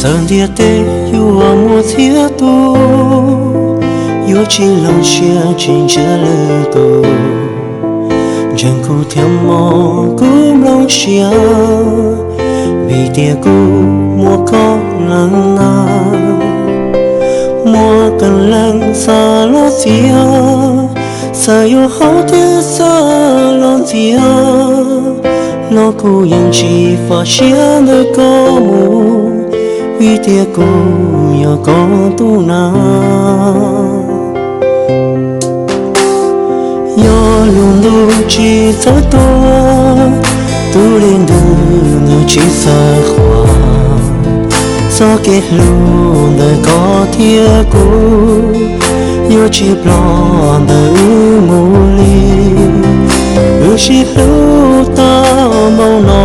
Lawv ntiaj teb yuav muaj txhiab tu, yuav tsis los siab tsis ntsia lwm tus. Ntseeg kuv thiab mog, kuv nplooj siab, vim tias kuv muaj koj leej na. Muaj kab leej xa los txias, xav yuav haub thiab xav los ntxias, los kuv yeej tsis faj siab ntawm koj mus, vim tias kuv yog koj tus na. Yog lub ntuj tsis txawj tuag, tus dej ntws nws tsis txawj qhuav, txoj kev hlub ntawm koj thiab kuv yuav tsis ploj ntawm wb mus li. Wb sib hlub tau npaum no,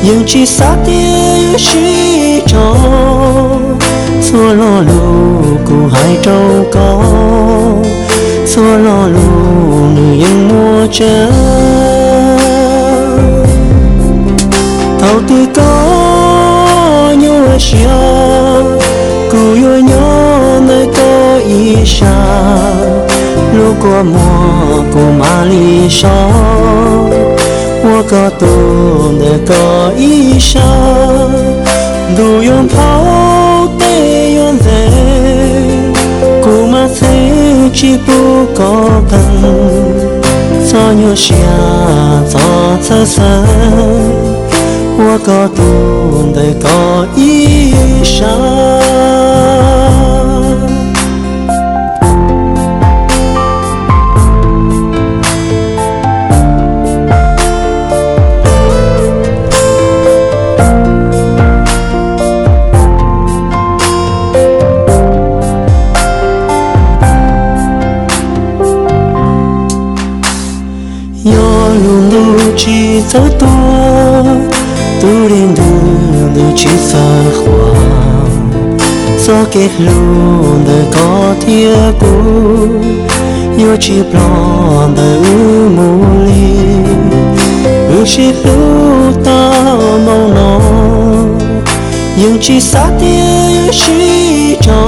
yeej tsis xav tias yuav sib tso. Txhua lo lus kuv hais rau koj, txhua lo lus nws yeej muaj tseeb. Thaum twg koj nyuaj siab, kuv yuav nyob ntawm koj ib sab, lub kua muag kuv mam li so ua koj tus ntawm koj ib sab. Ntuj yuav nphau, tej yuav ntxeev, kuv mas txheeb tsis pub koj qees, txhob nyuaj siab txhob txhawj xeeb, ua koj tus ntawm koj ib sab. Yog lub ntuj tsis txawj tuag, tus dej ntws nws tsis txawj qhuav, txoj kev hlub ntawm koj thiab kuv yuav tsis ploj ntawm wb mus li. Wb sib hlub tau npaum no, yeej tsis xav tias yuav sib tso.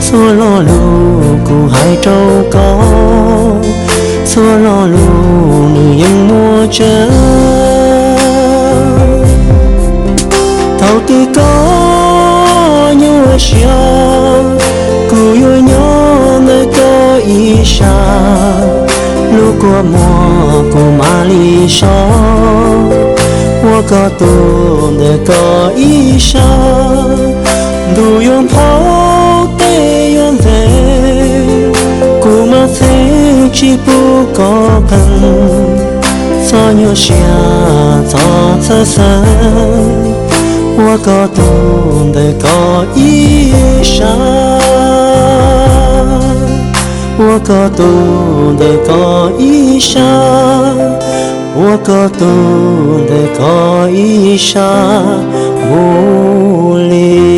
Txhua lo lus kuv hais rau koj, txhua lo lus nws yeej muaj tseeb. Thaum twg koj nyuaj siab, kuv yuav nyob ntawm koj ib sab, lub kua muag kuv mam li so ua koj tus ntawm koj ib sab. Ntuj yuav nphau, tej yuav ntxeev, kuv mas txheeb tsis pub koj qees, txhob nyuaj siab txhob txhawj xeeb, ua koj tus ntawm koj ib sab. Ua koj tus ntawm koj ib sab, ua koj tus ntawm koj ib sab mus li.